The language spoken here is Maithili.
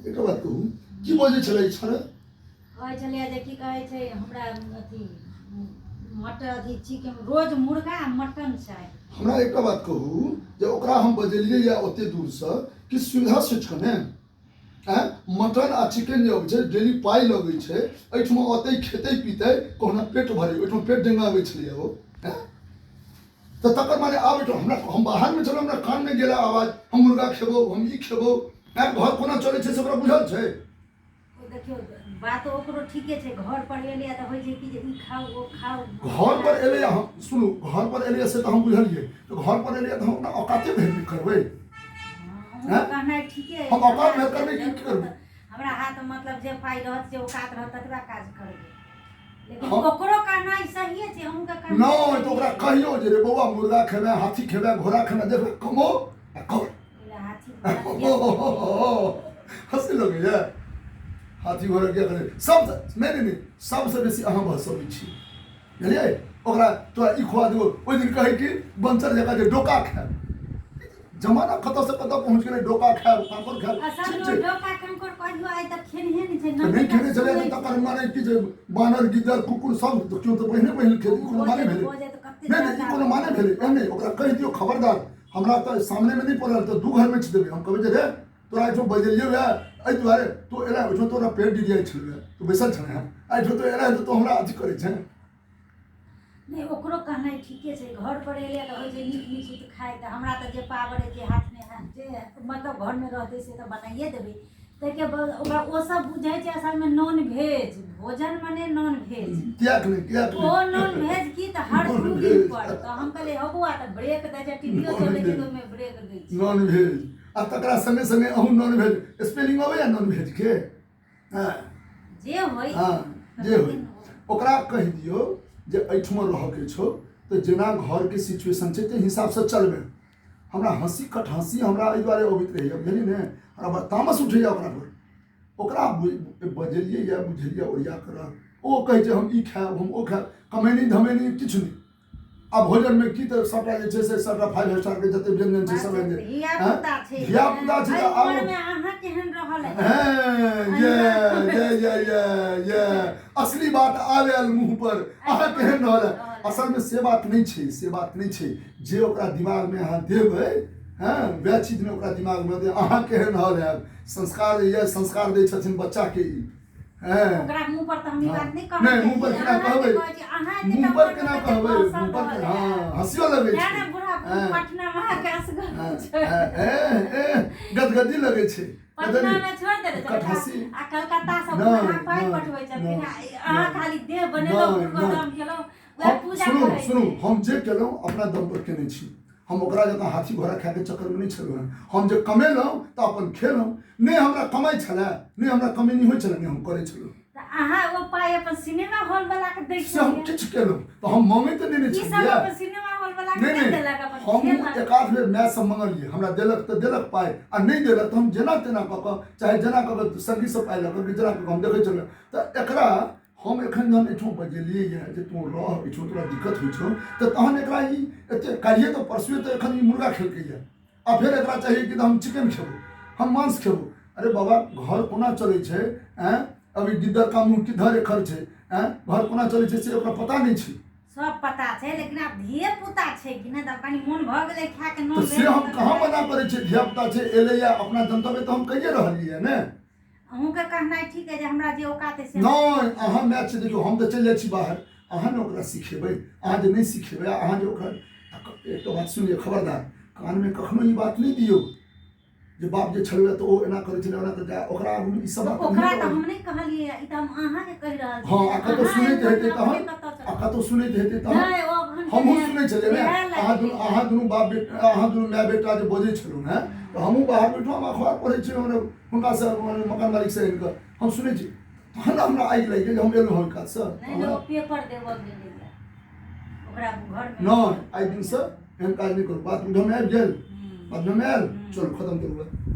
एकटा बात कहू की बजै छलै ई छौड़ा कहै छलियै जे की कहै छै हमरा अथी मटन अथी चिकन रोज मुर्गा आ मटन चाही हमरा एकटा बात कहू जे ओकरा हम बजेलियै या ओते दूरसँ किछु सुविधा सोचि कऽ ने आँय मटन आ चिकन जे अबै छै डेली पाइ लगै छै एहिठमा अतै खेतै पीतै कहुना पेट भरै ओहिठमा पेट डेंगाबै छलैए ओ आँय तऽ तकर माने आब एहिठाम हमरा हम बाहरमे छलहुँ हमरा कानमे गेल आवाज हम मुर्गा खेबौ हम ई खेबौ आँय घर कोना चलै छै से ओकरा बुझल छै ओ देखियौ बात ओकरो ठीके छै घर पर एलै तऽ होइ छै कि जे ई खाउ ओ खाउ घर पर एलै हम सुनू घर पर एलै से तऽ हम बुझलियै तऽ घर पर एलै तऽ हम अपना औकाते भेट नहि करबै अहूँके कहनाइ ठीके हम औकात भेट करबै की करबै हमरा हाथ मतलब जे पाइ रहत जे औकात रहत ततबा काज करबै लेकिन ओकरो कहनाइ सहिए छै अहूँके कहनाइ नहि तऽ ओकरा कहियौ जे रे बौआ मुर्गा खेबै हाथी खेबै घोड़ा खेबै देखबै कमो आ कर हँसी लगैए हाथी घोड़ा किया करै सब नहि नहि नहि सबसँ बेसी अहाँ भसबै छी बुझलियै ओकरा तोरा ई खुआ देबो ओहि दिन कहै कि बनचर जकाँ जे डोका खायब जमाना कतऽसँ कतऽ पहुँच गेलै डोका खायब कांकर खायब ठीक छै डोका कंकर कहियो आइ तक खेनहे नहि छै नहि खेने छलै तऽ तकर माने की जे बानर गिद्दर कुकुर सब केओ तऽ पहिने पहिने खेतै कोनो माने भेलै नहि नहि ई कोनो माने भेलै एहन नहि ओकरा कहि दियौ खबरदार हमरा तऽ सामनेमे नहि पड़ल तऽ दू घरमे छी देबै हम कहबै जे रे तोरा एहिठाम बजेलियौ हए एहि दुआरे तू एला ओहिठाम तोरा पेट डिरियाइ छलौ हए तू बैसल छल हँ एहिठाम तो एला तऽ तू हमरा अथी करै छेँ नहि ओकरो कहनाइ ठीके छै घर पर एलै तऽ होइ छै नीक नीक खाइ तऽ हमरा तऽ जे पावर अइ जे हाथमे जे मतलब घरमे रहतै से तऽ बनाइए देबै ताहिके बाद ओकरा ओ सब बुझै छै असलमे नॉन भेज भोजन मने नॉन भेज किएक नहि किएक ओ नॉन भेज की तऽ हर 2 दिन पर तऽ हम कहलियै हौ बौआ तऽ ब्रेक दै छै टीवीओ चलै छै तऽ ओहिमे ब्रेक दै छै नॉन भेज आ तकरा संगे संगे अहूँ नॉन भेज स्पेलिंग अबैया नॉन भेज के हँ जे होइ हँ जे होइ ओकरा कहि दियौ जे एहिठमा रहऽके छौ तऽ जेना घरके सिचुएशन छै ताहि हिसाबसँ चलबै हमरा हँसी कट हँसी हमरा एहि दुआरे अबैत रहैए बुझलियै ने हमरा बड़ तामस उठैए ओकरा पर ओकरा बजेलियै या बुझेलियै ओरिया कऽ रख ओ कहै छै हम ई खायब हम ओ खायब कमैनी धमैनी किछु नहि आ भोजनमे की तऽ सभटा जे छै से सभटा फाइव स्टारके जते व्यञ्जन छै सब व्यञ्जन धियापुता छै धियापुता छै तऽ आब अहाँ केहन रहल ये ये ये ये ये असली बात आबे मुँह पर अहाँ केहन रहल असलमे से बात नहि छै से बात नहि छै जे ओकरा दिमागमे अहाँ देबै हँ वएह चीज ने ओकरा दिमागमे दे अहाँ केहन रहल हैब संस्कार यऽ संस्कार दै छथिन बच्चाके ई हँ ओकरा मुंह पर तऽ हम ई बात नहि कहबै नहि मुँह पर केना कहबै मुँह पर केना कहबै मुँह पर हँ हँसियो लगै छै छै बूढ़ा पटना महाकाश गदगदी लगै छै पटना में छोड़ देने छथिन आ कलकत्ता से अहाँ पाइ पठबै छथिन अहाँ खाली देह बनेलहुँ दाम खेलहुँ सुनू सुनू हम जे केलहुँ अपना दम पर केने छी हम ओकरा जकाँ हाथी घोड़ा खायके चक्करमे नहि छलहुँ हेँ हम जे कमेलहुँ तऽ अपन खेलहुँ नहि हमरा कमाइ छलए नहि हमरा कमेनी होइ छलए नहि हम करै छलहुँ अहाँ ओ पाइ अपन सिनेमा हॉल वाला के दै से हम किछु केलहुँ तऽ हम मङ्गैत नहि ने छलियै सिनेमा हॉल वाला के नहि देलक अपन हम एक आध बेर माय से मंगलियै हमरा देलक तऽ देलक पाइ आ नहि देलक तऽ हम जेना तेना कऽ कऽ चाहे जेना कऽ कऽ संगीसँ पाइ लऽ कऽ जेना कऽ कऽ हम देखै छलहुँ तऽ एकरा हम एखन जहन एहिठाम बजेलियै यऽ जे तू रह एहिठाम तोरा दिक्कत होइ छौ तऽ तहन एकरा ई एते काल्हिए तऽ परसुए तऽ एखन ई मुर्गा खेलकैए आ फेर एकरा चाही कि हम चिकन खेबो हम मांस खेबो अरे बाबा घर कोना चलै छै आँय अभी गिद्दर का मुँह किधर एखर छै आँय घर कोना चलै छै से ओकरा पता नहि छै सब पता छै लेकिन आब धिये पुता छै कि नहि तऽ कनि मोन भऽ गेलै खाय के तऽ से हम कहाँ मना करै छियै धिया पुता छै एलैया अपना जनतबे तऽ हम कहिए रहलियै ने अहूँके कहनाइ ठीक है जे हमरा जे औकात है से नहि अहाँ मैच देखियौ हम तऽ चलि जाइ छी बाहर अहाँ ने ओकरा सिखेबै अहाँ जे नहि सिखेबै अहाँ जे ओकरा एकटा बात सुनि लिअ खबरदार कानमे कखनो ई बात नहि दियौ जे बाप जे छलबै तऽ ओ एना करै छलै ओना करै ओकरा आगूमे ई सब बात ओकरा तऽ हम नहि कहलियै ई तऽ हम अहाँके कहि रहल छी हँ आ कतौ सुनैत हेतै तहन आ कतौ सुनैत हेतै तहन हमहूँ सुनै छलियै ने अहाँ दुनू बाप बेटा अहाँ दुनू माय बेटा जे बजै छलहुँ हेँ तऽ हमहूँ बाहर बैठलहुँ हम अखबार पढ़ै छी हमरा हुनकासँ मकान मालिकसँ आनि कऽ हम सुनै छी तहन हमरा आगि लागि गेल जे हम एलहुँ हँ काजसँ पेपर देबऽ गेलैए ओकरा घरमे नहि आइ दिनसँ एहन काज नहि करू बात बुझऽमे आबि गेल बात बुझऽमे आयल चलू खतम करू बात।